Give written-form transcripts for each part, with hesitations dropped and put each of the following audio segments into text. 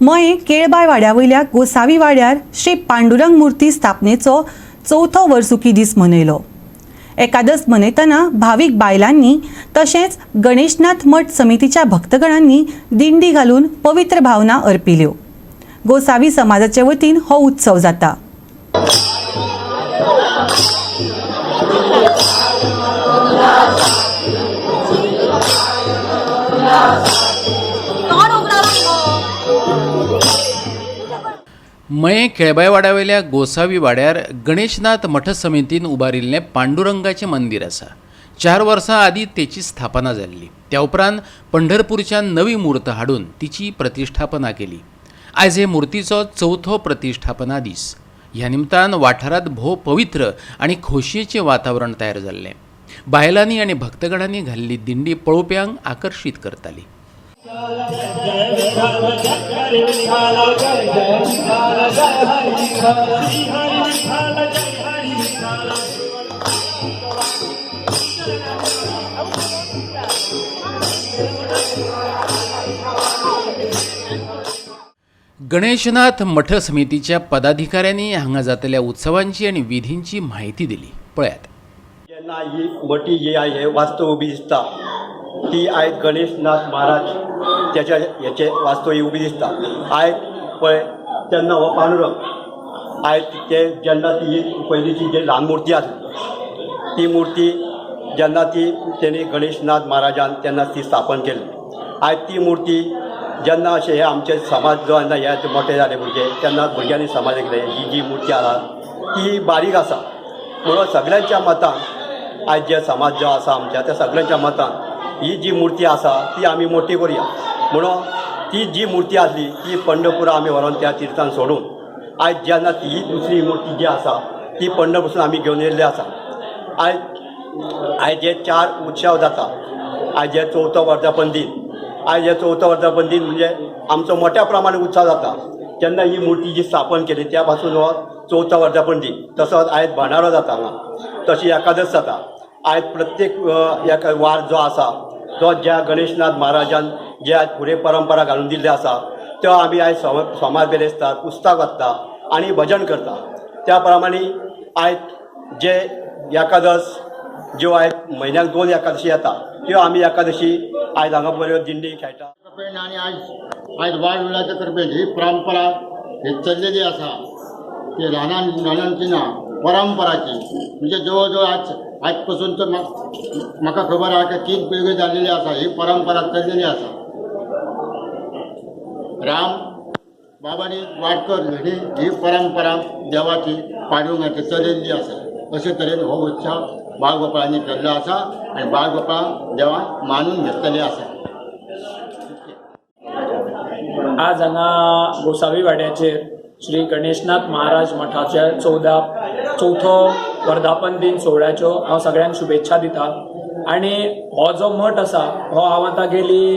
मयें केळबाय वाड्या वयल्या गोसावी वाड्यार श्री पांडुरंग मूर्ती स्थापनेचो चवथो वर्सुकी दीस मनयलो. एकादस मनयतना भावीक बायलांनी तशेंच गणेशनाथ मठ समितीच्या भक्तगणांनी दिंडी घालून पवित्र भावना अर्पिल्यो. गोसावी समाजाचे वतीन हो उत्सव जाता. मयें केळबाय वाड्यावयल्या गोसावी वाड्यार गणेशनाथ मठ समितीन उबारिल्लें पांडुरंगाचें मंदीर आसा. 4 वर्सां आदीं तेची स्थापना जाल्ली. त्या उपरांत पंढरपूरच्यान नवी मूर्त हाडून तिची प्रतिश्ठापना केली. आयज हे मुर्तीचो चवथो प्रतिश्ठापना दीस. ह्या निमतान वाठारांत भोव पवित्र आनी खोशयेचें वातावरण तयार जाल्लें. बायलांनी आनी भक्तगणांनी घाल्ली दिंडी पळोवप्यांक आकर्शीत करताली. गणेशनाथ मठ समितीच्या पदाधिकाऱ्यांनी हांगा जातल्या उत्सवांची आनी विधींची म्हायती दिली. पळयात. जेन्ना ही मठी जी आहे हे वास्तू उबी दिसता ती आयज गणेशनाथ महाराज त्याच्या हेचे वास्तू ही उबी दिसता. आयज पळय तेन्ना हो पांडुरंग आयज ते जेन्ना ती पयलींची जी ल्हान मुर्ती आसली ती मुर्ती जेन्ना ती तेणी गणेशनाथ महाराजान तेन्ना ती स्थापन केली. आयज ती मुर्ती जेन्ना अशें हे आमचे समाज जो जेन्ना हे मोठे जाले भुरगे तेन्ना भुरग्यांनी समाज केले ही जी मुर्ती आसा ती बारीक आसा म्हणून सगळ्यांच्या मतान आयज जे समाज जो आसा आमच्या त्या सगळ्यांच्या मतान ही जी मुर्ती आसा ती आमी मोठी करुया म्हणून ती जी मुर्ती आसली ती पंढरपुरा आमी व्हरोन त्या तिर्थान सोडून आयज जेन्ना ती दुसरी मुर्ती जी आसा ती पंढरपूरसून आमी घेवन येयल्ली आसा. आयज आयज जे 4 उत्सव जाता, आयज जे चवथो वर्धापन दीन, आयज हे चवथो वर्धापन दीन म्हणजे आमचो मोठ्या प्रमाणे उत्सव जाता. जेन्ना ही मुर्ती जी स्थापन केली त्या पासून हो चवथो वर्धापन दीन, तसोच आयज भांडारो जाता हांगा, तशी एकादस जाता. आयज प्रत्येक एक वार जो आसा तो ज्या गणेशनाथ महाराजान जे आयज फुडें परंपरा घालून दिल्ली आसा त्यो आमी आयज सोमार बेरेस्तार पुस्तक वाचता आनी भजन करता. त्या प्रमाणे आयज जे एकादस ज्यो आयज म्हयन्याक 2 एकादशी येता त्यो आमी एकादशी आयज हांगा बऱ्यो दिंडी खेळटा. आनी आयज आयज वाड विलाच्या कृपेन ही परंपरा ही चल्लेली आसा. ती ल्हानान ल्हानांची ना परंपराची म्हणजे जवळ जवळ आज आज पासून तर म्हाका खबर आहा की 3 पिळगे जाल्लेली आसा, ही परंपरा चल्लेली आसा. राम बाबांनी वाडकर ही ही परंपरा देवाची पांडुरंगाची चलयल्ली आसा. अशे तरेन हो उत्सव बाळगोपाळांनी केल्लो आसा आनी बाळगोपाळांक देवान मानून घेतलेले आसा. आज हांगा गोसावी वाड्याचेर श्री गणेशनाथ महाराज मठाच्या चवथो वर्धापन दिन सोहळ्याच्यो हांव सगळ्यांक शुभेच्छा दिता. आनी हो जो मठ आसा हो हांव आतां गेली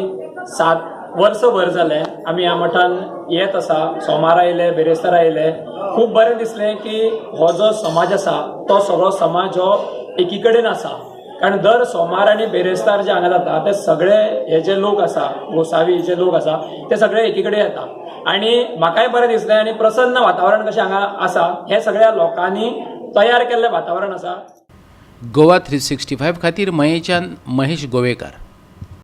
7 वर्सभर जालें आमी ह्या मठान येत आसा. सोमार आयले, बिरेस्तार आयले, खूब बरें दिसलें की हो जो समाज आसा तो सगळो समाज हो एकी कडेन आसा. कारण दर सोमार आनी बिरेस्तार जे हांगा जाता ते सगळे हे जे लोक आसा, गोसावी जे लोक आसा ते सगळे एकी कडेन येता आनी म्हाकाय बरें दिसलें आनी प्रसन्न वातावरण कशें हांगा आसा हें सगळ्या लोकांनी तयार केल्लें वातावरण आसा. गोवा 365 खातीर मयेच्यान महेश गोवेकार.